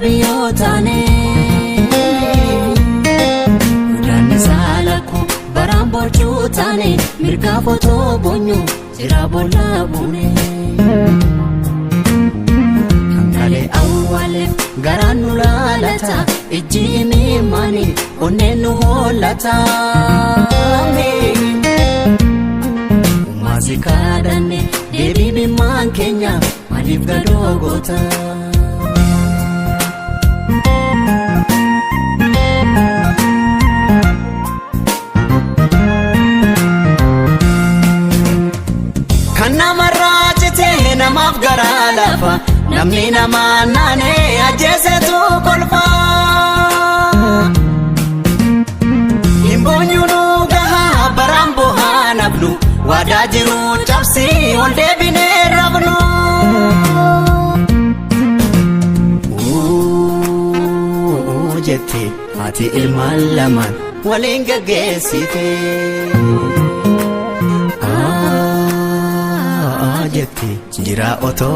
biyyoo taane. Godaanni saalakkuu baraan boocuu taane mirgaa footoo boonyu jira boolla buune. Kankaalee awwaaleef garaan nu laalata ijji miimani onneen nu hollata. Maasii kaadhanne deebii bimmaan keenya maaliif gadoo goota? Kan namarraa citee namaaf garaa lafa namni namaa naanee ajjeesetu kolfa. Hin boonyuu gahaa baraan bu'aa nafnu waadaa jiru cabsii ol deebinee rafnu. Jette haati ilmaan lamaan waliin gaggeessite. Jette jira otoo.